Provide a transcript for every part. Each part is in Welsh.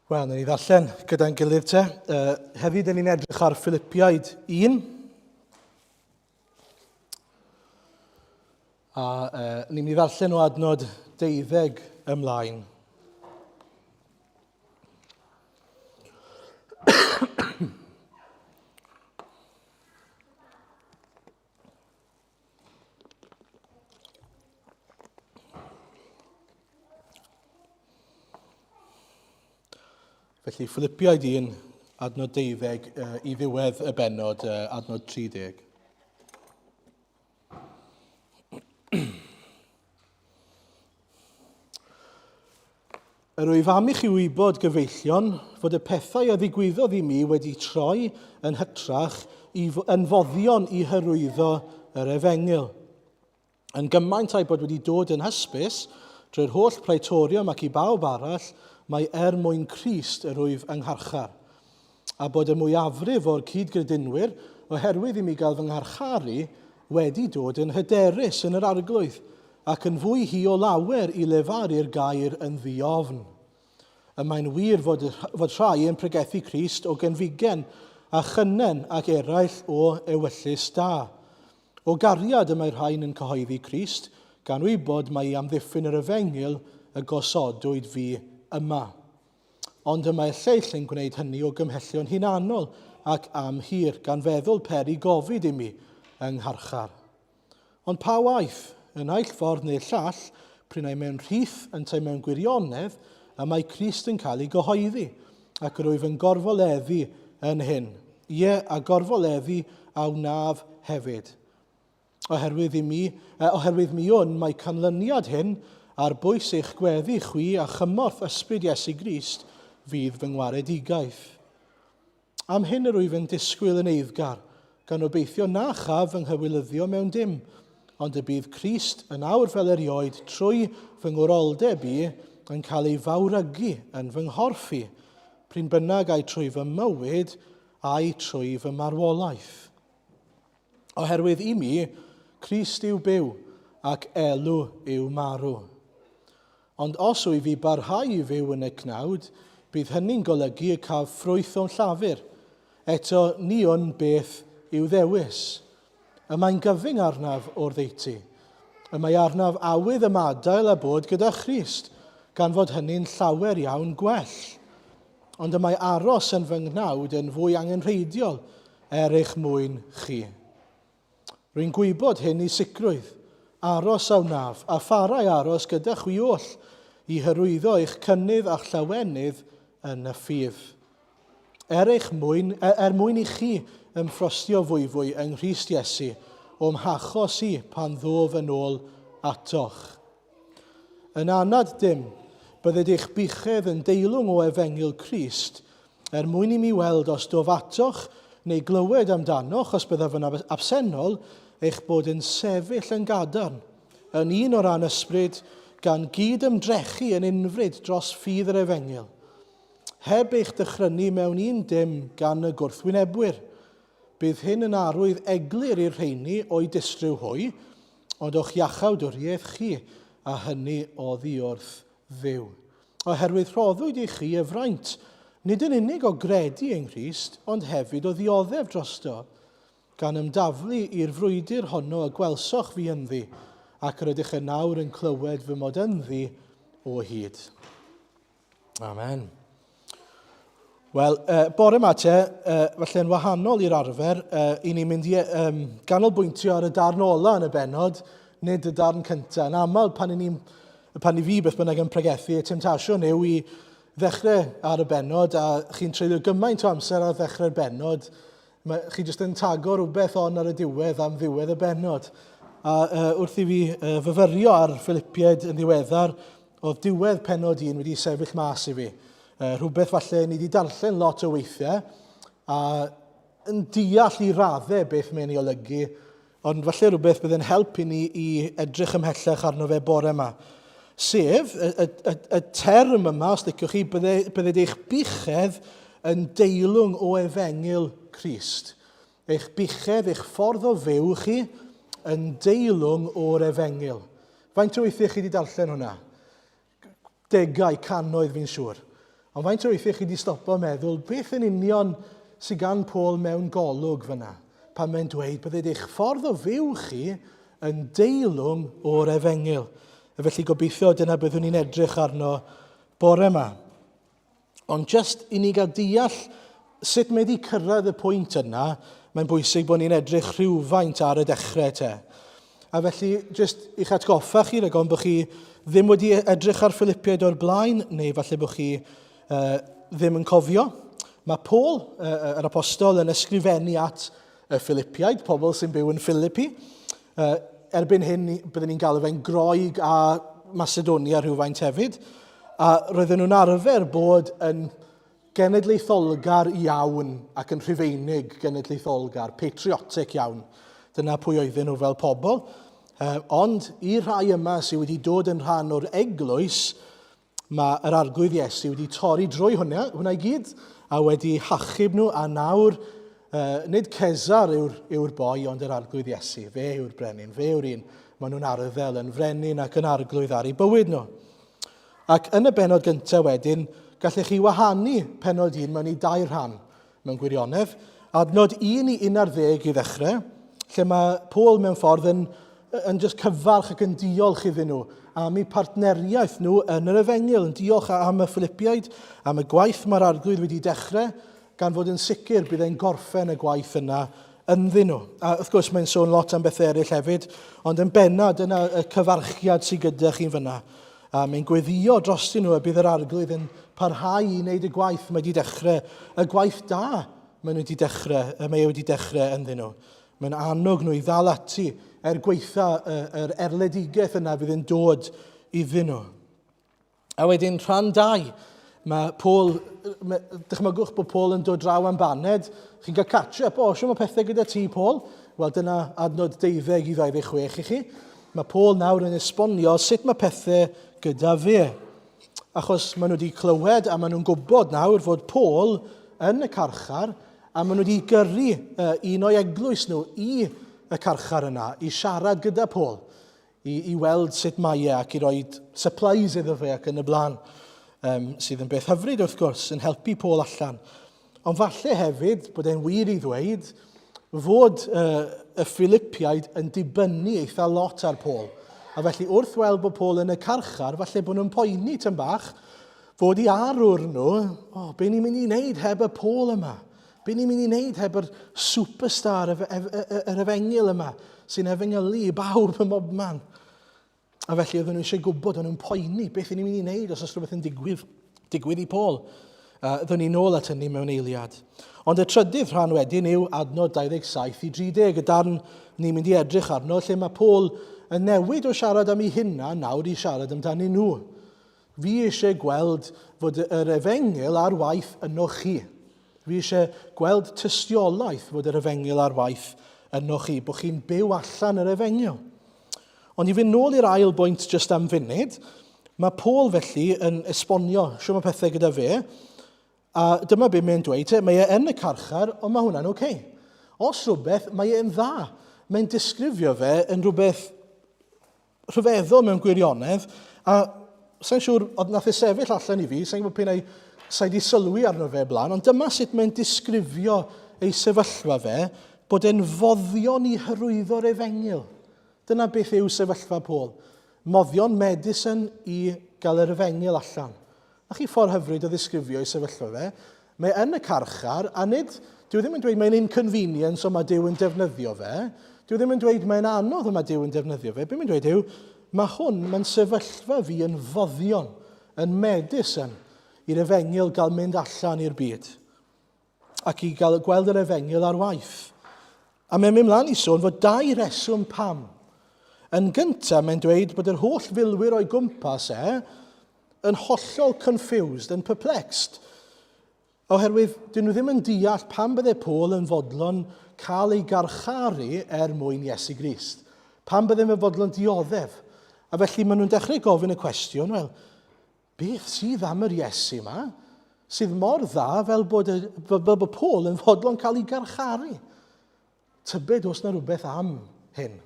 Wel, wnawn ni ddarllen gyda'n gilydd te. Uh, heddi, dyn ni'n edrych ar Philippiaid 1. A uh, ni'n mynd i ddarllen o adnod deuddeg ymlaen. Felly, Philippiaid 1, adnod 12 i ddiwedd y bennod, adnod 30. Yr wyf am i chi wybod, gyfeillion, fod y pethau a ddigwyddodd i mi wedi troi yn hytrach i, yn foddion i hyrwyddo yr efengyl. Yn gymaint a'i bod wedi dod yn hysbys, drwy'r holl praetorium ac i bawb arall, mai er mwyn Crist yr wyf yng ngharchar. A bod y mwyafrif o'r cyd-gredinwyr, oherwydd i mi gael fy ngharcharu, wedi dod yn hyderus yn yr Arglwydd, ac yn fwy hi o lawer i lefaru'r gair yn ddi-ofn. Y mae'n wir fod, fod rhai yn pregethu Crist o genfigen a chynnen ac eraill o ewyllys da. O gariad y mae rhain yn cyhoeddi Crist, gan wybod mai i amddiffyn yr efengyl y gosodwyd fi yma. Ond y mae'r lleill yn gwneud hynny o gymhellion hunanol ac am hir, gan feddwl peri gofid imi yng ngharchar. Ond pa waith, y naill ffordd neu'r llall, p'run ai mewn rhith yntau mewn gwirionedd, y mae Crist yn cael ei gyhoeddi, ac yr wyf yn gorfoleddu yn hyn. Ie, a gorfoleddu a wnaf hefyd. Oherwydd i mi, eh, oherwydd mi wn mae canlyniad hyn ar bwys eich gweddi chwi a chymorth ysbryd Iesu Grist fydd fy ngwaredigaeth. Am hyn yr wyf yn disgwyl yn eiddgar, gan obeithio na chaf fy nghywilyddio mewn dim, ond y bydd Crist yn awr fel erioed trwy fy ngwroldeb i yn cael ei fawrygu yn fy nghorff i, p'run bynnag ai trwy fy mywyd ai trwy fy marwolaeth. Oherwydd i mi, Crist yw byw, ac elw yw marw. Ond os wyf i barhau i fyw yn y cnawd, bydd hynny'n golygu y caf ffrwyth o'm llafur. Eto, ni wn beth i'w ddewis. Y mae'n gyfyng arnaf o'r ddeutu. Y mae arnaf awydd ymadael a bod gyda Christ, gan fod hynny'n llawer iawn gwell. Ond y mae aros yn fy nghnawd yn fwy angenrheidiol er eich mwyn chi. Rwy'n gwybod hyn i sicrwydd. Aros a wnaf, a pharau aros gyda chwi oll, i hyrwyddo eich cynnydd a'ch llawenydd yn y ffydd. Er eich mwyn, er, er mwyn i chi ymffrostio fwyfwy yng Nghrist Iesu, o'm hachos i pan ddof yn ôl atoch. Yn anad dim, bydded eich buchedd yn deilwng o efengyl Crist, er mwyn i mi weld os dof atoch neu glywed amdanoch os byddaf yn absennol, eich bod yn sefyll yn gadarn, yn un o ran ysbryd, gan gyd-ymdrechu yn unfryd dros ffydd yr efengyl, heb eich dychrynu mewn un dim gan y gwrthwynebwyr. Bydd hyn yn arwydd eglur i'r rheini o'u distryw hwy, ond o'ch iachawdwriaeth chi, a hynny oddi wrth Dduw. Oherwydd rhoddwyd i chi y fraint, nid yn unig o gredu yng Nghrist, ond hefyd o ddioddef drosto, gan ymdaflu i'r frwydr honno y gwelsoch fi ynddi, ac yr ydych yn awr yn clywed fy mod ynddi o hyd. Amen. Wel, uh, bore yma te, uh, falle yn wahanol i'r arfer, uh, i ni'n mynd i um, ganolbwyntio ar y darn ola yn y bennod, nid y darn cyntaf. Yn aml, pan i, ni'n, pan i fi beth bynnag yn pregethu, y temtasiwn yw i ddechrau ar y bennod, a chi'n treulio gymaint o amser ar ddechrau'r bennod, mae, chi jyst yn tago rhywbeth on ar y diwedd am ddiwedd y bennod. A uh, wrth i fi uh, fyfyrio ar Philippiaid yn ddiweddar, Oedd diwedd pennod un wedi sefyll mas i fi. Uh, rhywbeth falle ni wedi darllen lot o weithiau a yn deall i raddau beth mae'n ei olygu, ond falle rhywbeth bydd yn helpu ni i edrych ymhellach arno fe bore yma. Sef, y, y, y, y term yma, os liciwch chi, bydde, bydde eich buchedd yn deilwng o efengyl Crist. Eich buchedd, eich ffordd o fyw chi, yn deilwng o'r efengyl. Faint o weithiau chi wedi darllen hwnna? Degau, cannoedd fi'n siŵr. Ond faint o weithiau chi wedi stopo meddwl beth yn union sydd gan Paul mewn golwg fyna, pan mae'n dweud bydded eich ffordd o fyw chi yn deilwng o'r efengyl. A felly gobeithio dyna byddwn ni'n edrych arno bore yma. Ond jyst i ni gael deall sut mae wedi cyrraedd y pwynt yna, mae'n bwysig bod ni'n edrych rhywfaint ar y dechrau te. A felly, jyst i'ch atgoffa chi, rhaid bod chi ddim wedi edrych ar Philippiaid o'r blaen, neu falle bod chi uh, ddim yn cofio. Mae Paul, uh, yr apostol, yn ysgrifennu at y Philippiaid, pobl sy'n byw yn Philippi. Uh, erbyn hyn, byddwn ni'n galw fe'n Groeg a Macedonia rhywfaint hefyd. A roedden nhw'n arfer bod yn genedlaetholgar iawn ac yn Rhufeinig genedlaetholgar, patriotic iawn. Dyna pwy oedden nhw fel pobl. Uh, ond i'r rhai yma sydd wedi dod yn rhan o'r eglwys, Mae yr Arglwydd Iesu wedi torri drwy hwnna, hwnna i gyd, a wedi hachub nhw, a nawr, uh, nid Cesar yw'r yw boi, ond yr Arglwydd Iesu. Fe yw'r brenin, fe yw'r un. Maen nhw'n arddel yn frenin ac yn arglwydd ar eu bywyd nhw. Ac yn y benod gyntaf wedyn, gallech chi wahanu penod un mewn i dair rhan mewn gwirionedd. Adnod 1 i 11 i ddechrau, lle mae Paul mewn ffordd yn, yn just cyfarch ac yn diolch iddyn nhw am eu partneriaeth nhw yn yr efengyl, yn diolch am y Philippiaid, am y gwaith mae'r arglwydd wedi dechrau, gan fod yn sicr bydd e'n gorffen y gwaith yna ynddyn nhw. A wrth gwrs mae'n sôn lot am bethau eraill hefyd, ond yn benna dyna y cyfarchiad sydd gyda chi'n fyna. A mae'n gweddio drostyn nhw y bydd yr arglwydd yn parhau i wneud y gwaith mae wedi dechrau, y gwaith da maen nhw wedi dechrau, y mae e wedi dechrau ynddyn nhw. Mae'n annog nhw i ddal ati er gweitha yr erledigaeth yna fydd yn dod iddyn nhw. A wedyn rhan 2, mae Paul, dychmygwch bod Paul yn dod draw am baned, chi'n cael catch-up, o, siw mae pethau gyda ti, Paul? Wel, dyna adnod 12 i 26 i chi. Mae Paul nawr yn esbonio sut mae pethau gyda fe. Achos maen nhw wedi clywed a maen nhw'n gwybod nawr fod Paul yn y carchar a maen nhw wedi gyrru un o'i eglwys nhw i y carchar yna i siarad gyda Paul i, i weld sut mae e ac i roi supplies iddo fe ac yn y blaen, um, sydd yn beth hyfryd wrth gwrs, yn helpu Paul allan. Ond falle hefyd bod e'n wir i ddweud fod uh, y Philippiaid yn dibynnu eitha lot ar Paul. A felly wrth weld bod Paul yn y carchar, falle bod nhw'n poeni tyn bach, fod i arwr nhw, o, oh, be ni'n mynd i wneud heb y Paul yma? Be ni'n mynd i wneud heb yr superstar, yr efengyl yma, sy'n efengylu i bawb ym mobman? A felly oedden nhw eisiau gwybod, oedden nhw'n poeni, beth ni'n mynd i wneud os oes rhywbeth yn digwydd, digwydd i Paul. Uh, Ddwn ni nôl at hynny mewn eiliad. Ond y trydydd rhan wedyn yw adnod 27 i 30, y darn ni'n mynd i edrych arno, lle mae Paul yn newid o siarad am ei hunan nawr i siarad amdanyn nhw. Fi eisiau gweld fod yr efengyl ar waith yno chi. Fi eisiau gweld tystiolaeth fod yr efengyl ar waith yno chi, bod chi'n byw allan yr efengyl. Ond i fynd nôl i'r ail bwynt jyst am funud, mae Paul felly yn esbonio shwt mae pethau gyda fe, a dyma be mae'n dweud, mae e yn y carchar, ond mae hwnna'n oce. Okay. Os rhywbeth, mae e'n dda. Mae'n disgrifio fe yn rhywbeth rhyfeddol mewn gwirionedd, a sa'n siŵr, oedd nath e sefyll allan i fi, sa'n gwybod p'un ai sa'i di sylwi arno fe blaen, ond dyma sut mae'n disgrifio ei sefyllfa fe, bod e'n foddion i hyrwyddo'r efengyl. Dyna beth yw sefyllfa Paul. Moddion medicine i gael yr efengyl allan. Na chi ffordd hyfryd o ddisgrifio ei sefyllfa fe. Mae yn y carchar, a nid, dyw e ddim yn dweud mae'n inconvenience ond mae Duw yn defnyddio fe. Dyw e ddim yn dweud mae'n anodd ond mae Duw yn defnyddio fe. Be mae'n dweud yw, mae hwn, mae'n sefyllfa fi yn foddion, yn medicine, i'r efengyl gael mynd allan i'r byd ac i gael gweld yr efengyl ar waith. A mae'n mynd mlaen i sôn fod dau reswm pam. Yn gyntaf, mae'n dweud bod yr holl filwyr o'i gwmpas e yn hollol confused, yn perplexed. Oherwydd, dyn nhw ddim yn deall pam bydde Paul yn fodlon cael ei garcharu er mwyn Iesu Grist. Pam bydde fe'n fodlon dioddef. A felly maen nhw'n dechrau gofyn y cwestiwn, wel, beth sydd am yr Iesu yma sydd mor dda fel bod, y, fel bod Paul yn fodlon cael ei garcharu? Tybed os na rhywbeth am hyn.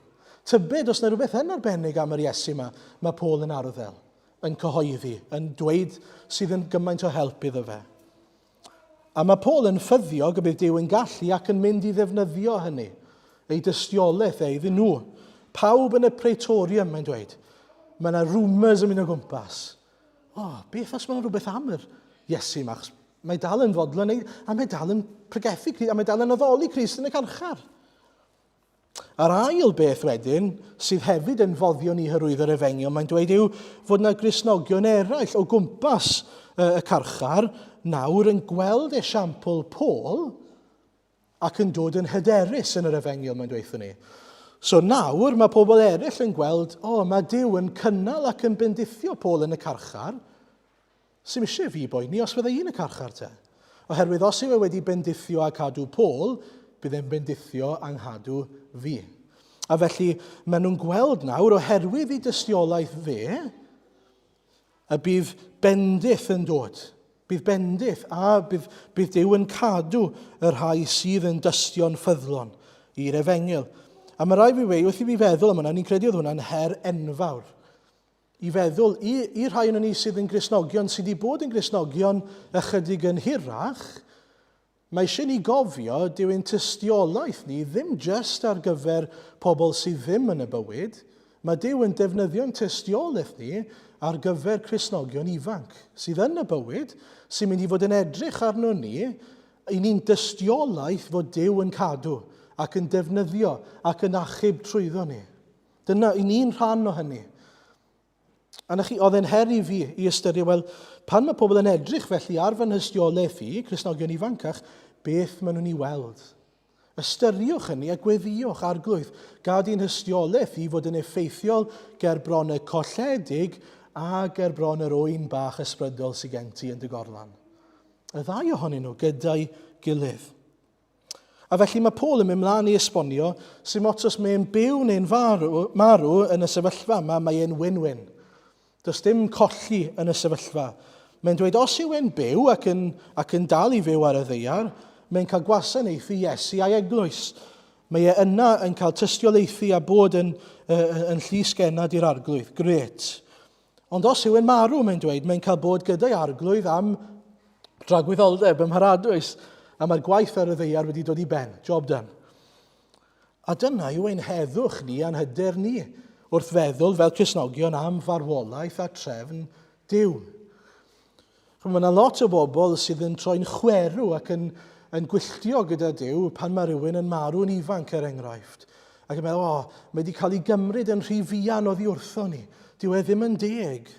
Tybed os na rhywbeth yn arbennig am yr Iesu yma mae Paul yn arddel. yn cyhoeddi, yn dweud sydd yn gymaint o help iddo fe. A mae Paul yn ffyddiog y bydd Duw yn gallu ac yn mynd i ddefnyddio hynny, ei dystiolaeth e iddyn nhw. Pawb yn y Praetorium, mae'n dweud. Mae yna rumours yn mynd o gwmpas. O, oh, beth os mae'n rhywbeth am yr Iesu yma? Achos mae dal yn fodlon, a mae dal yn pregethu, a mae dal yn addoli Crist yn y carchar. A'r ail beth wedyn, sydd hefyd yn foddion i hyrwyddo'r efengyl, mae'n dweud yw fod yna Gristnogion eraill o gwmpas y carchar nawr yn gweld esiampl Paul ac yn dod yn hyderus yn yr efengyl, mae'n dweud ni. So nawr mae pobl eraill yn gweld, o, oh, mae Duw yn cynnal ac yn bendithio Paul yn y carchar, Sy'm eisiau fi boeni os fydda i yn y carchar te. Oherwydd os yw e wedi bendithio a cadw Paul, bydd e'n bendithio a nghadw fi. A felly maen nhw'n gweld nawr, oherwydd i dystiolaeth fe, y bydd bendith yn dod. Bydd bendith a bydd, bydd Duw yn cadw y rhai sydd yn dystio'n ffyddlon i'r efengyl. A mae rai fi wei, wrth i fi feddwl am hwnna, ni'n credu oedd hwnna'n her enfawr. I feddwl, i, i rhai o'n ni sydd yn Gristnogion, sydd wedi bod yn Gristnogion ychydig yn hirach, mae eisiau ni gofio dyw ein tystiolaeth ni ddim jyst ar gyfer pobl sydd ddim yn y bywyd, mae Duw yn defnyddio'n tystiolaeth ni ar gyfer Cristnogion ifanc sydd yn y bywyd, sy'n mynd i fod yn edrych arno ni, i ni'n dystiolaeth fod Duw yn cadw ac yn defnyddio ac yn achub trwyddo ni. Dyna, i ni'n rhan o hynny. A na chi, oedd e'n her i fi i ystyried, wel, pan mae pobl yn edrych felly ar fy nhystiolaeth i, Cristnogion ifancach, beth maen nhw'n ei weld? Ystyriwch hynny a gweddïwch, Arglwydd, gad i'n hystiolaeth i fod yn effeithiol ger bron y colledig a ger bron yr oen bach ysbrydol sydd gen ti yn dy gorlan. Y ddau ohonyn nhw gyda'i gilydd. A felly mae Paul yn mynd mlaen i esbonio sy'n ots os mae'n byw neu'n farw, marw yn y sefyllfa yma, mae e'n win-win. Does dim colli yn y sefyllfa. Mae'n dweud os yw e'n byw ac yn, ac yn dal i fyw ar y ddeiar, mae'n cael gwasanaethu Iesu a'i eglwys. Mae e yna yn cael tystiolaethu a bod yn, yn, yn llys genad i'r arglwydd. Gret. Ond os yw e'n marw, mae'n dweud, mae'n cael bod gyda'i arglwydd am dragwyddoldeb ym mharadwys, a mae'r gwaith ar y ddeiar wedi dod i ben. Job done. A dyna yw ein heddwch ni a'n hyder ni wrth feddwl fel Cristnogion am farwolaeth a trefn Duw. Mae yna lot o bobl sydd yn troi'n chwerw ac yn, yn gwylltio gyda Duw pan mae rhywun yn marw'n ifanc, er enghraifft. Ac yn meddwl, o, oh, mae wedi cael ei gymryd yn rhy fuan oddi wrtho ni. Dyw e ddim yn deg.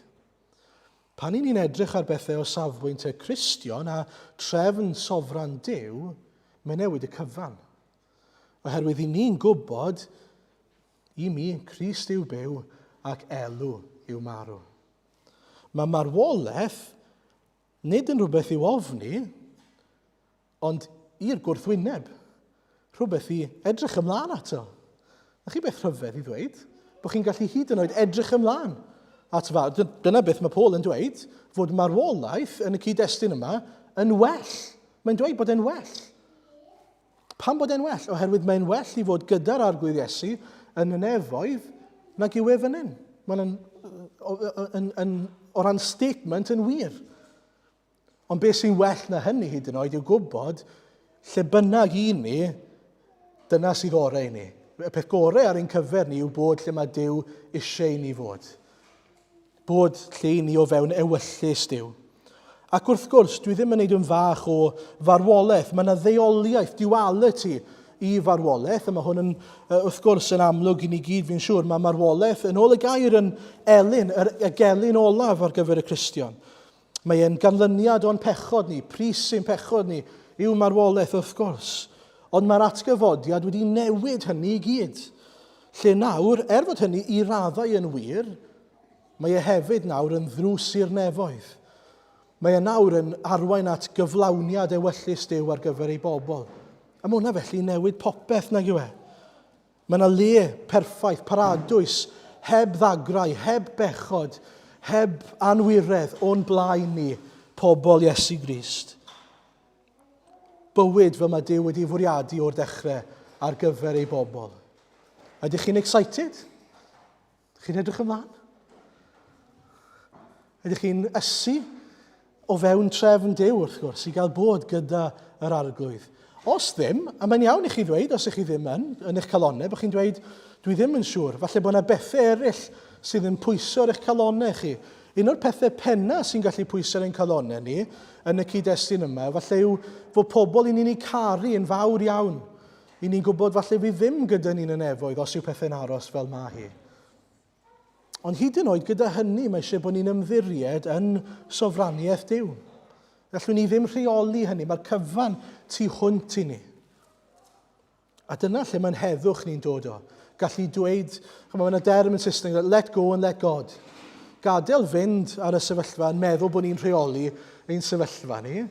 Pan i ni'n edrych ar bethau o safbwynt y Cristion a trefn sofran Duw, mae'n newid y cyfan. Oherwydd i ni'n gwybod, i mi, Crist yw byw ac elw yw marw. Mae marwolaeth nid yn rhywbeth i'w ofni, ond i'r gwrthwyneb, rhywbeth i edrych ymlaen ato. Na chi beth rhyfedd i ddweud, bod chi'n gallu hyd yn oed edrych ymlaen at fa. Dyna beth mae Paul yn dweud, fod marwolaeth yn y cyd-destun yma yn well. Mae'n dweud bod e'n well. Pam bod e'n well? Oherwydd mae'n well i fod gyda'r Arglwydd Iesu yn y nefoedd nag yw e fan hyn. Mae'n yn, yn, yn, o ran statement yn wir. Ond beth sy'n well na hynny hyd yn oed yw gwybod lle bynnag i ni, dyna sydd orau i ni. Y peth gorau ar ein cyfer ni yw bod lle mae Duw eisiau i ni fod. Bod lle i ni o fewn ewyllys Duw. Ac wrth gwrs, dwi ddim yn neud yn fach o farwolaeth. Mae yna ddeuoliaeth, duality, i farwolaeth, a mae hwn yn, wrth gwrs, yn amlwg i ni gyd, fi'n siŵr. Mae marwolaeth, yn ôl y gair, yn elyn, yr, y gelyn olaf ar gyfer y Cristion. Mae e'n ganlyniad o'n pechod ni, pris sy'n pechod ni, yw marwolaeth, wrth gwrs. Ond mae'r atgyfodiad wedi newid hynny i gyd. Lle nawr, er fod hynny i raddau yn wir, Mae e hefyd nawr yn ddrws i'r nefoedd. Mae e nawr yn arwain at gyflawniad ewyllys Duw ar gyfer ei bobl. A mae hwnna felly newid popeth, nag yw e? Mae yna le perffaith, paradwys, heb ddagrau, heb bechod, heb anwiredd o'n blaen ni, pobl Iesu Grist. Bywyd fel mae Duw wedi fwriadu o'r dechrau ar gyfer ei bobl. Ydych chi'n excited? Chi'n edrych ymlaen? Ydych chi'n ysu o fewn trefn Duw, wrth gwrs, i gael bod gyda yr arglwydd? Os ddim, a mae'n iawn i chi ddweud, os ych chi ddim yn, yn eich calonnau, bod chi'n dweud, dwi ddim yn siŵr, falle bod yna bethau eraill sydd yn pwyso ar eich calonnau chi. Un o'r pethau penna sy'n gallu pwyso ar ein calonnau ni yn y cyd-destun yma, falle yw fod pobl i ni'n eu caru yn fawr iawn. I ni'n gwybod falle fydd ddim gyda ni'n y nefoedd os yw pethau'n aros fel mae hi. Ond hyd yn oed gyda hynny, mae eisiau bod ni'n ymddiried yn sofraniaeth Duw. Gallwn ni ddim rheoli hynny, mae'r cyfan tu hwnt i ni. A dyna lle mae'n heddwch ni'n dod o. Gallu dweud, chymod, mae yna derm yn Saesneg, let go and let God. Gadael fynd ar y sefyllfa yn meddwl bod ni'n rheoli ein sefyllfa ni,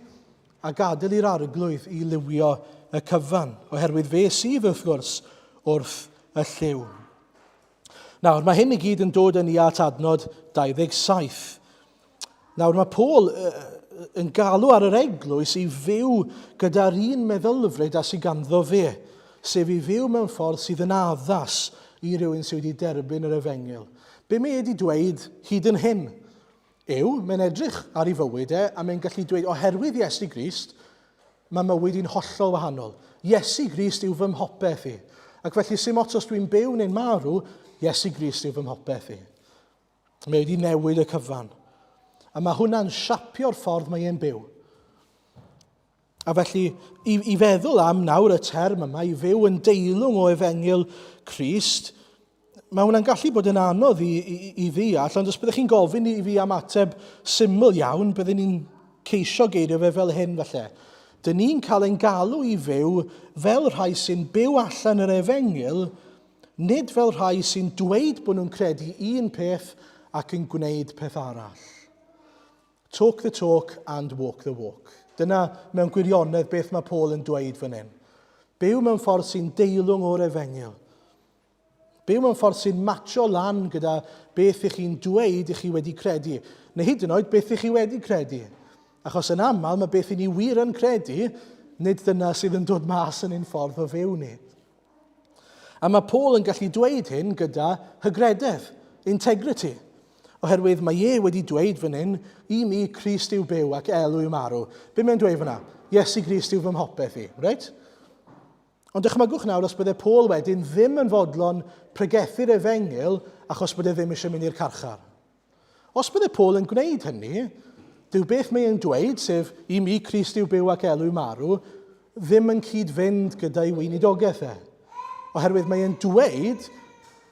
a gadael i'r arglwydd i liwio y cyfan, oherwydd fe sydd, wrth gwrs, wrth y llyw. Nawr, mae hyn i gyd yn dod â ni at adnod 27. Nawr, mae Paul yn galw ar yr eglwys i fyw gyda'r un meddylfryd â sydd ganddo fe, sef i fyw mewn ffordd sydd yn addas i rywun sydd wedi derbyn yr efengyl. Be mae wedi dweud hyd yn hyn yw, mae'n edrych ar ei fywyd e, a mae'n gallu dweud, oherwydd Iesu Grist, Mae mywyd i'n hollol wahanol. Iesu Grist yw fy mhopeth i. Ac felly, sim ots os dwi'n byw neu'n marw, Iesu Grist yw fy mhopeth i. Mae wedi newid y cyfan. A mae hwnna'n siapio'r ffordd mae e'n byw. A felly, i, i feddwl am nawr y term yma, i fyw yn deilwng o efengyl Crist, mae hwnna'n gallu bod yn anodd i, i, i ddeall, ond os byddech chi'n gofyn i fi am ateb syml iawn, byddwn ni'n ceisio geirio fe fel hyn falle. Dyn ni'n cael ein galw i fyw fel rhai sy'n byw allan yr efengyl, nid fel rhai sy'n dweud bod nhw'n credu un peth ac yn gwneud peth arall. Talk the talk and walk the walk. Dyna mewn gwirionedd beth mae Paul yn dweud fan hyn. Byw mewn ffordd sy'n deilwng o'r efengyl. Byw mewn ffordd sy'n matcho lan gyda beth ych chi'n dweud ych chi wedi credu, neu hyd yn oed beth ych chi wedi credu. Achos yn aml mae beth i ni wir yn credu, nid dyna sydd yn dod mas yn ein ffordd o fyw ni. A mae Paul yn gallu dweud hyn gyda hygrededd, integrity, oherwydd mae e wedi dweud fan hyn, i mi Crist yw byw ac elw yw marw. Be mae'n dweud fyna? Iesu Grist yw fy mhopeth i, reit? Ond dychmygwch nawr os bydde Paul wedyn ddim yn fodlon pregethu'r efengyl achos bod e ddim eisiau mynd i'r carchar. Os bydde Paul yn gwneud hynny, dyw beth mae e'n dweud, sef i mi Crist yw byw ac elw marw, ddim yn cyd-fynd gyda'i weinidogaeth e. Oherwydd mae e'n dweud,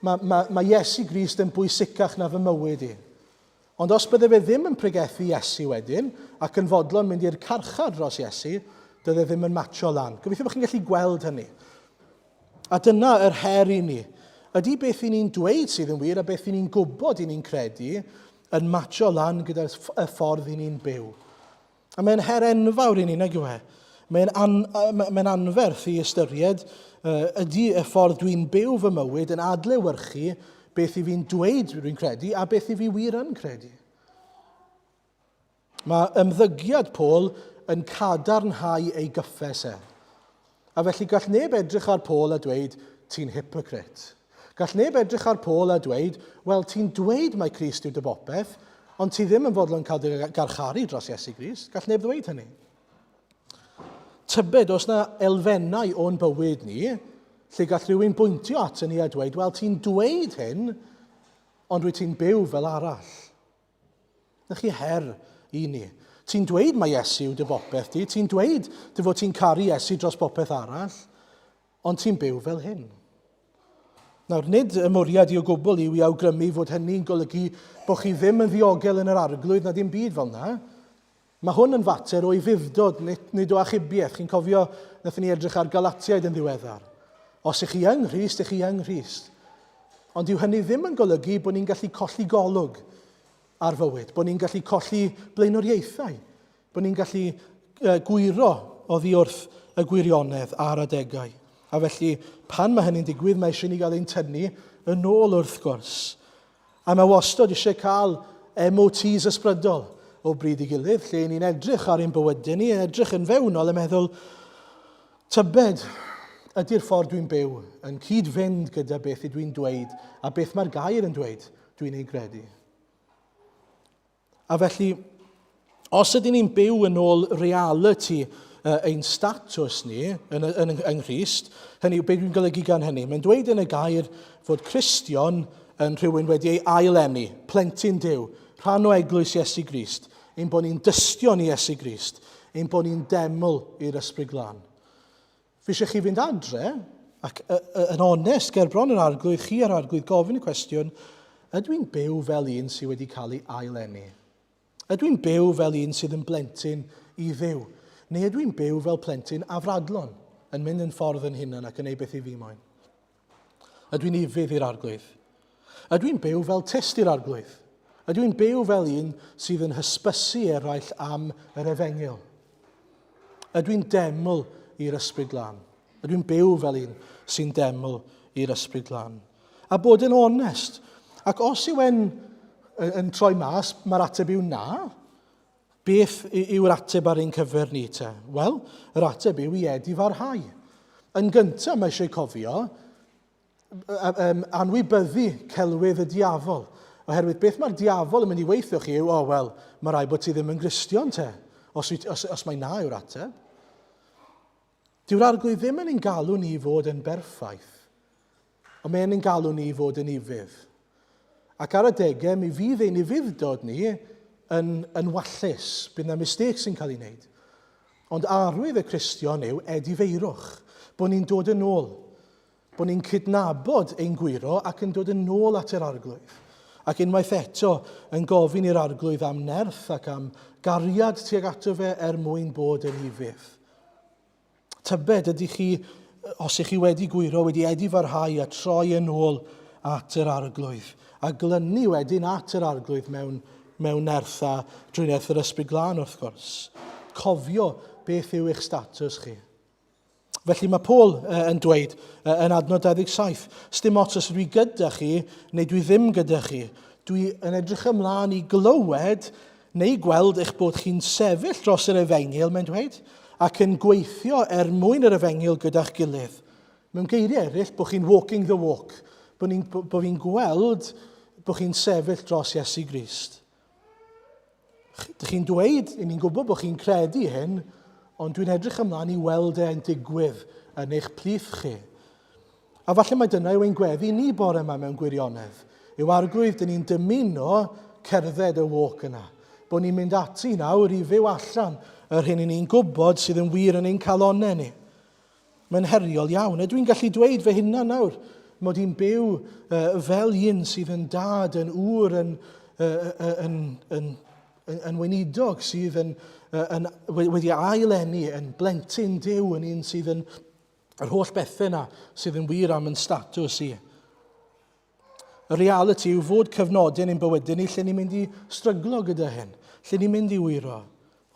mae, mae, mae Iesu Grist yn bwysicach na fy mywyd i. Ond os bydde fe ddim yn pregethu Iesu wedyn, ac yn fodlon mynd i'r carchar dros Iesu, doedd e ddim yn matcho lan. Gobeithio bod chi'n gallu gweld hynny. A dyna yr her i ni. Ydy beth i ni'n dweud sydd yn wir a beth i ni'n gwybod i ni'n credu yn matcho lan gyda'r y ffordd i ni'n byw. A mae'n her enfawr i ni, nag yw e? Mae'n an, mae'n anferth i ystyried uh, ydy y ffordd dwi'n byw fy mywyd yn adlewyrchu beth i fi'n dweud dwi'n credu a beth i fi wir yn credu. Mae ymddygiad Paul yn cadarnhau ei gyffes e. A felly gall neb edrych ar Paul a dweud, ti'n hypocrite. Gall neb edrych ar Paul a dweud, wel, ti'n dweud mai Crist yw dy bopeth, ond ti ddim yn fodlon cael dy garcharu dros Iesu Grist. Gall neb ddweud hynny. Tybed os na elfennau o'n bywyd ni, lle gall rhywun bwyntio at ni a dweud, wel, ti'n dweud hyn, ond wyt ti'n byw fel arall. Na chi her i ni. Ti'n dweud mai Iesu yw dy bopeth di, ti'n dweud dy fod ti'n caru Iesu dros bopeth arall, ond ti'n byw fel hyn. Nawr, nid y mwriad i o gwbl yw i awgrymu fod hynny'n golygu bod chi ddim yn ddiogel yn yr arglwydd na dim byd fel yna. Mae hwn yn fater o ufudd-dod, nid, nid o achubiaeth. Chi'n cofio, wnaethon ni edrych ar Galatiaid yn ddiweddar. Os ych chi yng Nghrist, ych chi yng Nghrist. Ond dyw hynny ddim yn golygu bod ni'n gallu colli golwg ar fywyd, bod ni'n gallu colli blaenoriaethau, bod ni'n gallu gwyro oddi wrth y gwirionedd ar adegau. A felly, pan mae hynny'n digwydd, mae eisiau ni gael ein tynnu yn ôl wrth gwrs. A mae wastod eisiau cael MOTs ysbrydol o bryd i gilydd, lle ni'n edrych ar ein bywydau ni, yn edrych yn fewnol a meddwl, tybed, ydy'r ffordd dwi'n byw yn cyd-fynd gyda beth ydw i'n dweud a beth mae'r gair yn dweud dwi'n ei gredu. A felly, os ydyn ni'n byw yn ôl realiti ein statws ni yn, yn, yng Nghrist, hynny yw, beth dwi'n golygu gan hynny? Mae'n dweud yn y gair fod Cristion yn rhywun wedi ei aileni, plentyn Duw, rhan o eglwys Iesu Grist, ein bod ni'n dystion i Iesu Grist, ein bod ni'n deml i'r Ysbryd Glân. Fi eisiau chi fynd adre ac yn onest ger bron yr arglwydd, chi a'r arglwydd gofyn y cwestiwn, ydw i'n byw fel un sydd wedi cael ei aileni? Ydw i'n byw fel un sydd yn blentyn i Dduw? Neu ydw i'n byw fel plentyn afradlon, yn mynd yn ffordd yn hunan ac yn ei beth i fi moyn? Ydw i'n ufudd i'r arglwydd? Ydw i'n byw fel tyst i'r arglwydd? Ydw i'n byw fel un sydd yn hysbysu eraill am yr efengyl? Ydw i'n deml i'r Ysbryd Glân? Ydw i'n byw fel un sy'n deml i'r Ysbryd Glân? A bod yn onest. Ac os yw e'n yn troi mas, mae'r ateb yw na. Beth yw'r ateb ar ein cyfer ni te? Wel, yr ateb yw i edifarhau. Yn gyntaf, mae eisiau cofio um, anwybyddu celwydd y diafol. Oherwydd beth mae'r diafol yn mynd i weithio chi yw, o, oh, wel, mae rai bod ti ddim yn Gristion te, os, os, os mae na yw'r ateb. Dyw'r arglwydd ddim yn ein galw ni i fod yn berffaith, ond mae'n ein galw ni i fod yn ufudd. Ac ar adegau, mi fydd ein ufudd-dod ni yn, yn wallus, bydd yna mistakes sy'n cael ei wneud. Ond arwydd y Cristion yw edifeirwch, bod ni'n dod yn ôl, bod ni'n cydnabod ein gwyro ac yn dod yn ôl at yr Arglwydd. Ac unwaith eto yn gofyn i'r Arglwydd am nerth ac am gariad tuag ato fe er mwyn bod yn ufudd. Tybed ydych chi, os ych chi wedi gwyro, wedi edifarhau a troi yn ôl at yr Arglwydd, a glynu wedyn at yr Arglwydd mewn, mewn nerth a drwy nerth yr Ysbryd Glân wrth gwrs. Cofio beth yw eich statws chi. Felly mae Paul yn dweud yn adnod 27, sdim ots os ydw i gyda chi neu dwi ddim gyda chi. Dwi yn edrych ymlaen i glywed neu gweld eich bod chi'n sefyll dros yr efengyl, mae'n dweud, ac yn gweithio er mwyn yr efengyl gyda'ch gilydd. Mewn geiriau eraill, bod chi'n walking the walk, bod, ni'n, bod fi'n gweld bod chi'n sefyll dros Iesu Grist. Dych chi'n dweud, i ni'n gwybod bod chi'n credu hyn, ond dwi'n edrych ymlaen i weld e'n digwydd yn eich plith chi. A falle mae dyna yw ein gweddi ni bore yma mewn gwirionedd. Yw arglwydd, dyn ni'n dymuno cerdded y walk yna. Bod ni'n mynd ati nawr i fyw allan yr hyn i ni'n gwybod sydd yn wir yn ein calonnau ni. Mae'n heriol iawn. Ydw i'n gallu dweud fy hunan nawr mod i'n byw uh, fel un sydd yn dad, yn ŵr, yn, uh, yn, yn, yn, yn weinidog sydd yn, uh, yn, wedi aileni, yn blentyn Duw, yn un sydd yn yr holl bethau yna sydd yn wir am yn statws i. Y realiti yw fod cyfnodau yn ein bywydau ni lle ni'n mynd i stryglo gyda hyn, lle ni'n mynd i wyro,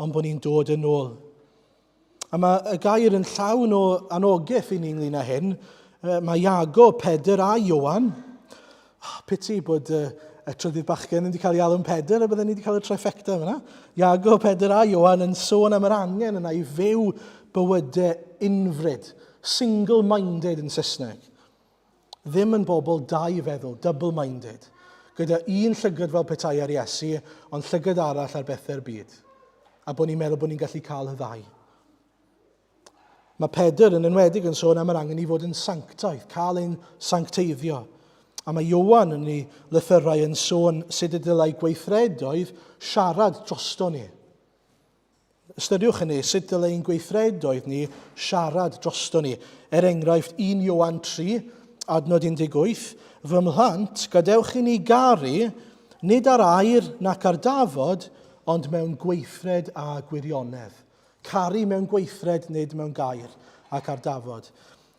ond bod ni'n dod yn ôl. A mae y gair yn llawn o anogaeth i ni ynglyn â hyn. Mae Iago, Pedr a Ioan. Oh, pity bod y, y trydydd bachgen wedi cael ei alw'n Pedr a bydden ni wedi cael y trifecta fyna. Iago, Pedr a Ioan yn sôn am yr angen yna i fyw bywydau unfryd, single-minded yn Saesneg. Ddim yn bobl dau feddwl, double-minded, gyda un llygad fel petai ar Iesu, ond llygad arall ar bethau'r byd. A bod ni'n meddwl bod ni'n gallu cael y ddau. Mae Pedr yn enwedig yn sôn am yr angen i fod yn sanctaidd, cael ein sancteiddio. A mae Ioan yn ei lythyrau yn sôn sut y dylai gweithredoedd siarad drosto ni. Ystyriwch hynny, sut dylai ein gweithredoedd ni siarad drosto ni. Er enghraifft, 1 Ioan 3, adnod 18, Fy mhlant, gadewch i ni garu, nid ar air nac ar dafod, ond mewn gweithred a gwirionedd. Caru mewn gweithred, nid mewn gair ac ar dafod.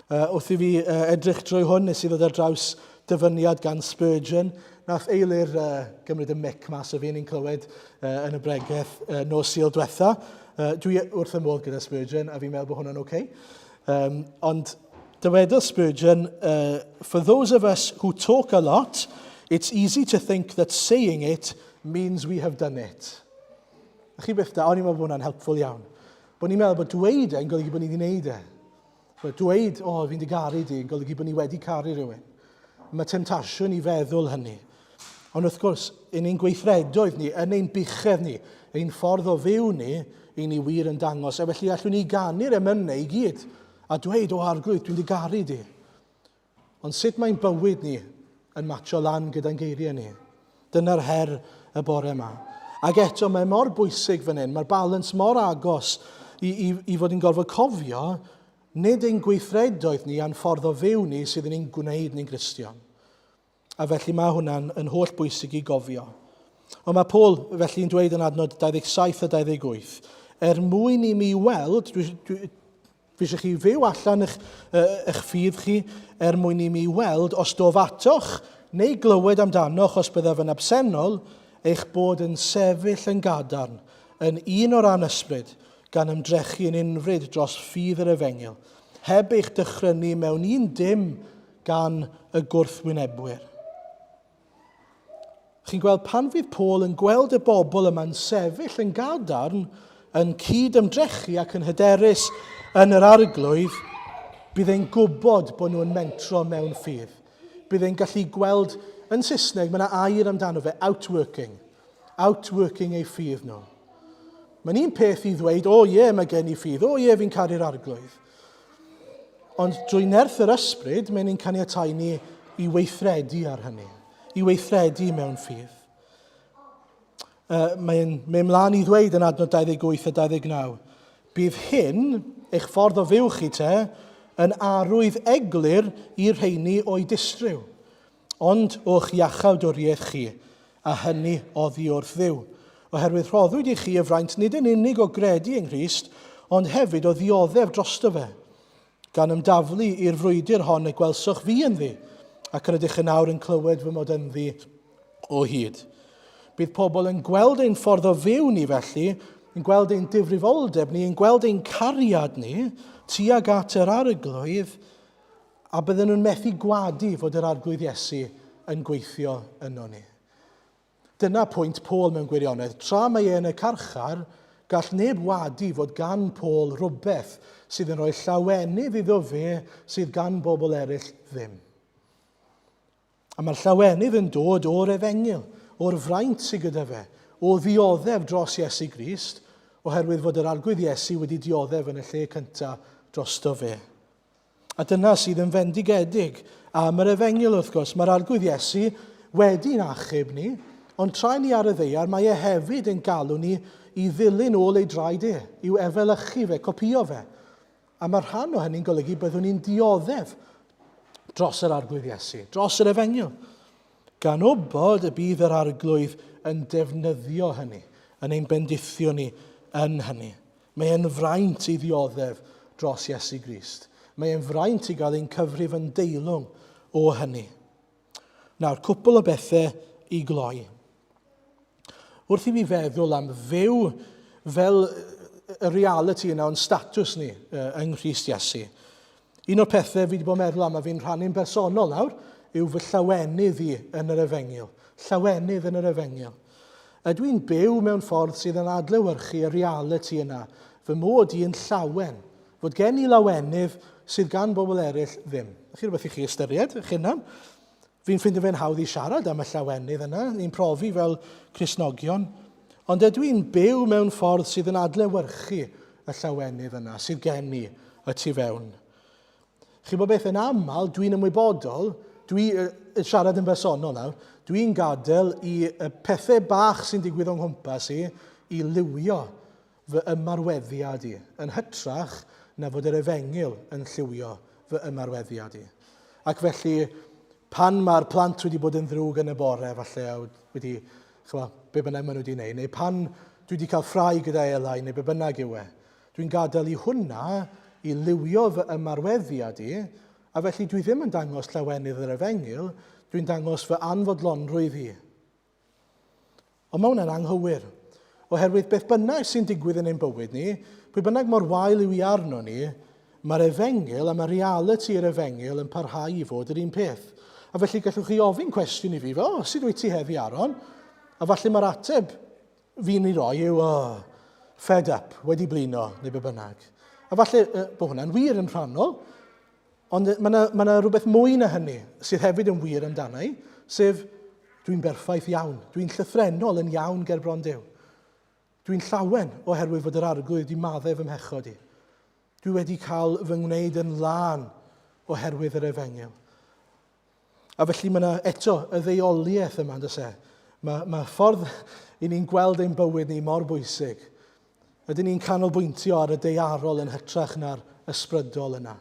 Uh, wrth i fi uh, edrych drwy hwn, nes i ddod ar draws dyfyniad gan Spurgeon. Nath Eilir uh, gymryd y mic mas o fi, ni'n clywed uh, yn y bregeth uh, nos Sul diwetha. Uh, dwi wrth y modd gyda Spurgeon a fi'n meddwl bod hwnna'n oce. Okay. Um, ond dywedodd Spurgeon, uh, for those of us who talk a lot, it's easy to think that saying it means we have done it. A chi beth da, o'n i'n meddwl bod hwnna'n helpful iawn. Bod ni'n meddwl bod dweud e'n golygu bod ni wedi gwneud e. Mae dweud, o, oh, fi'n dy garu di, yn golygu bod ni wedi caru rhywun. Mae temtasiwn i feddwl hynny. Ond wrth gwrs, yn ein gweithredoedd ni, yn ein buchedd ni, ein ffordd o fyw ni, i ni wir yn dangos. A felly allwn ni ganu'r emynau i gyd a dweud, o arglwydd, dwi'n dy garu di. Ond sut mae'n bywyd ni yn matcho lan gyda'n geiriau ni? Dyna'r her y bore yma. Ac eto, mae mor bwysig fan hyn, mae'r balans mor agos i, i, i fod yn gorfod cofio nid ein gweithredoedd ni a'n ffordd o fyw ni sydd yn ein gwneud ni'n Gristion. A felly mae hwnna'n yn holl bwysig i gofio. Ond mae Paul felly'n dweud yn adnod 27 a 28, er mwyn i mi weld, dwi, dwi, fi eisiau chi fyw allan eich, eich ffydd chi, er mwyn i mi weld os dof atoch neu glywed amdanoch os byddaf yn absennol, eich bod yn sefyll yn gadarn, yn un o ran ysbryd, gan ymdrechu yn unfryd dros ffydd yr efengyl, heb eich dychrynu mewn un dim gan y gwrthwynebwyr. Chi'n gweld pan fydd Paul yn gweld y bobl yma'n sefyll yn gadarn, yn cyd-ymdrechu ac yn hyderus yn yr arglwydd, bydd e'n gwybod bod nhw'n mentro mewn ffydd. Bydd e'n gallu gweld, yn Saesneg, mae yna air amdano fe, outworking. Outworking ei ffydd nhw. Mae'n un peth i ddweud, o ie, mae gen i ffydd, o ie, fi'n caru'r arglwydd. Ond drwy nerth yr ysbryd, mae'n ein caniatáu ni i weithredu ar hynny, i weithredu mewn ffydd. Uh, mae'n mynd mlaen i ddweud yn adnod 28 a 29, bydd hyn, eich ffordd o fyw chi te, yn arwydd eglur i'r rheini o'i distryw, ond o'ch iachawdwriaeth chi, a hynny oddi wrth Dduw. Oherwydd rhoddwyd i chi y fraint nid yn unig o gredu yng Nghrist, ond hefyd o ddioddef drosto fe, gan ymdaflu i'r frwydr hon y gwelsoch fi ynddi, ac yr ydych yn awr yn clywed fy mod ynddi o hyd. Bydd pobl yn gweld ein ffordd o fyw ni felly, yn gweld ein difrifoldeb ni, yn gweld ein cariad ni tuag at yr arglwydd, A bydden nhw'n methu gwadu fod yr Arglwydd Iesu yn gweithio yno ni. Dyna pwynt Paul mewn gwirionedd. Tra mae e yn y carchar, gall neb wadu fod gan Paul rhywbeth sydd yn rhoi llawenydd iddo fe sydd gan bobl eraill ddim. A mae'r llawenydd yn dod o'r efengyl, o'r fraint sydd gyda fe, o ddioddef dros Iesu Grist, oherwydd fod yr Arglwydd Iesu wedi dioddef yn y lle cyntaf drosto fe. A dyna sydd yn fendigedig am yr efengyl, wrth gwrs. Mae'r Arglwydd Iesu wedi'n achub ni, ond tra ni ar y ddeiar, mae e hefyd yn galw ni i ddilyn ôl ei draed e, i'w efelychu fe, copïo fe. A mae rhan o hynny'n golygu byddwn ni'n dioddef dros yr Arglwydd Iesu, dros yr Efengyl, gan wybod y bydd yr Arglwydd yn defnyddio hynny, yn ein bendithio ni yn hynny. Mae e'n fraint i ddioddef dros Iesu Grist. Mae e'n fraint i gael ein cyfrif yn deilwng o hynny. Nawr, cwpl o bethau i gloi. Wrth i fi feddwl am fyw fel y reality yna o'n statws ni yng Nghrist Iesu, un o'r pethau fi wedi bod yn meddwl am a fi'n rhannu'n bersonol nawr yw fy llawenydd i yn yr efengyl. Llawenydd yn yr efengyl. Ydw i'n byw mewn ffordd sydd yn adlewyrchu y reality yna, fy mod i yn llawen, fod gen i lawenydd sydd gan bobl eraill ddim. Chi rhywbeth i chi ystyried, eich hunan. Fi'n ffeindio fe'n hawdd i siarad am y llawenydd yna, ni'n profi fel Cristnogion, ond ydw i'n byw mewn ffordd sydd yn adlewyrchu y llawenydd yna sydd gen i y tu fewn. Chi'n bod beth yn aml, dwi'n ymwybodol, dwi yn siarad yn bersonol nawr, dwi'n gadael i y pethau bach sy'n digwydd o'n nghwmpas i, i liwio fy ymarweddiad i, yn hytrach na fod yr efengyl yn lliwio fy ymarweddiad i. Ac felly, pan mae'r plant wedi bod yn ddrwg yn y bore, falle, a wedi, chwa, be bynnag maen nhw wedi gwneud, neu pan dwi wedi cael ffrau gyda Elai, neu be bynnag yw e, dwi'n gadael i hwnna i liwio fy ymarweddiad i, a felly dwi ddim yn dangos llawenydd yr efengyl, dwi'n dangos fy anfodlonrwydd i. Ond mae hwnna'n anghywir. Oherwydd beth bynnag sy'n digwydd yn ein bywyd ni, pwy bynnag mor wael yw i arno ni, mae'r efengyl a mae realiti yr efengyl yn parhau i fod yr un peth. A felly gallwch chi ofyn cwestiwn i fi, fel, o, sut wyt ti heddi, Aaron? A falle mae'r ateb fi'n ei roi yw, oh, fed up, wedi blino, neu be bynnag. A falle bod hwnna'n wir yn rhannol, Ond mae yna, mae yna rhywbeth mwy na hynny sydd hefyd yn wir amdana i, sef Dwi'n berffaith iawn. Dwi'n llythrennol yn iawn ger bron Duw. Dwi'n llawen oherwydd fod yr Arglwydd wedi maddau fy mhechod i. Dwi wedi cael fy ngwneud yn lân oherwydd yr efengyl. A felly mae yna eto y ddeuoliaeth yma, yn e? Mae, mae ffordd i ni'n gweld ein bywyd ni mor bwysig. Ydyn ni'n canolbwyntio ar y deiarol yn hytrach na'r ysbrydol yna.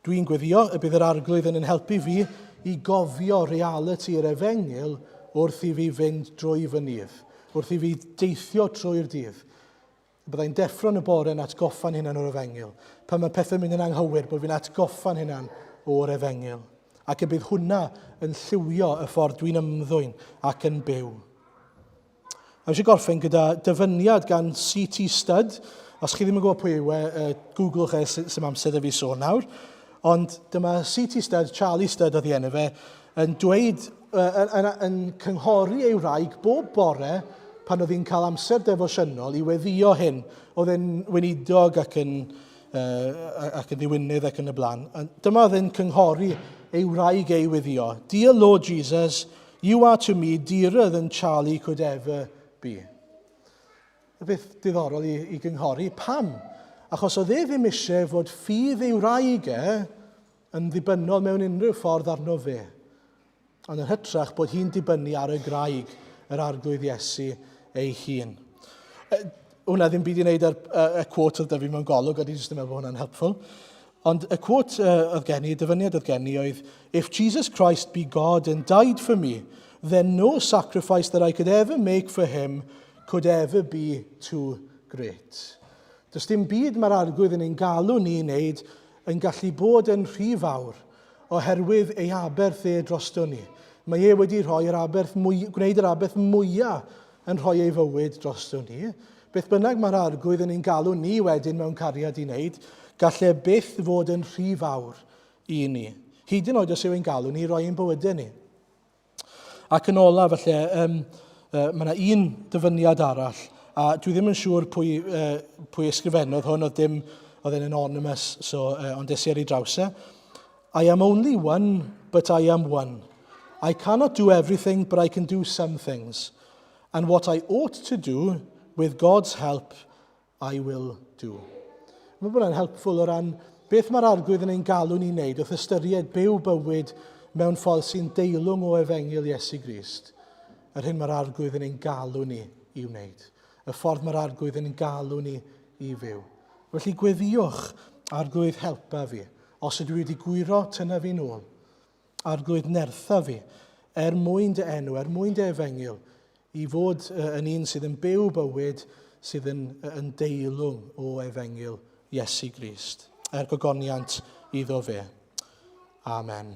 Dwi'n gweddio y bydd yr Arglwydd yn yn helpu fi i gofio realiti yr efengyl wrth i fi fynd drwy fy nydd, wrth i fi deithio trwy'r dydd. Byddai'n deffro yn y bore yn atgoffa'n hunan o'r efengyl. Pan mae pethau'n mynd yn anghywir, bod fi'n atgoffa'n hunan o'r efengyl. Ac y bydd hwnna yn lliwio y ffordd dwi'n ymddwyn ac yn byw. A eisiau gorffen gyda dyfyniad gan C.T. Studd. Os chi ddim yn gwybod pwy yw e, googlwch e, sy'n amser da fi sôn nawr. Ond dyma C.T. Studd, Charlie Studd oedd ei enw fe, yn dweud, yn, yn, yn cynghori ei wraig bob bore pan oedd hi'n cael amser defosiynol i weddio hyn. Oedd e'n weinidog ac yn, uh, ac yn ddiwynydd ac yn y blaen. Dyma oedd e'n cynghori ei wraig ei weddio. Dear Lord Jesus, You are to me dearer than Charlie could ever be. Y beth diddorol i, i gynghori. Pam? Achos oedd e ddim eisiau fod ffydd ei wraig e yn ddibynnol mewn unrhyw ffordd arno fe. Ond yn hytrach bod hi'n dibynnu ar y graig, yr arglwydd Iesu ei hun. Hwnna ddim byd i wneud â'r y quote oedd da fi mewn golwg, ond i jyst yn meddwl bod hwnna'n helpful. Ond y quote oedd gen i, y dyfyniad oedd gen i oedd, If Jesus Christ be God and died for me, then no sacrifice that I could ever make for him could ever be too great. Does dim byd mae'r arglwydd yn ein galw ni i wneud yn gallu bod yn rhy fawr oherwydd ei aberth e drosto ni. Mae e wedi rhoi yr aberth mwy, gwneud yr aberth mwyaf yn rhoi ei fywyd drosto ni. Beth bynnag mae'r Arglwydd yn ein galw ni wedyn mewn cariad i wneud, gall e byth fod yn rhy fawr i ni. Hyd yn oed os yw ein galw ni i roi ein bywydau ni. Ac yn olaf, felly, um, uh, mae yna un dyfyniad arall, a dwi ddim yn siŵr pwy, uh, pwy ysgrifennodd hwn, oedd dim, oedd e'n anonymous, so, uh, ond es i ar ei draws e. I am only one, but I am one. I cannot do everything, but I can do some things. And what I ought to do, with God's help, I will do. Mae hwnna'n helpful o ran beth mae'r arglwydd yn ein galw ni'n wneud wrth ystyried byw bywyd mewn ffordd sy'n deilwng o efengyl Iesu Grist. Yr hyn mae'r arglwydd yn ein galw ni i wneud. Y ffordd mae'r arglwydd yn ein galw ni i fyw. Felly gweddïwch, arglwydd helpa fi. Os ydw i wedi gwyro, tynna fi nôl. Arglwydd nertha fi, er mwyn dy enw, er mwyn dy efengyl, i fod yn un sydd yn byw bywyd sydd yn, yn deilwng o efengyl Iesu Grist, er gogoniant iddo fe. Amen.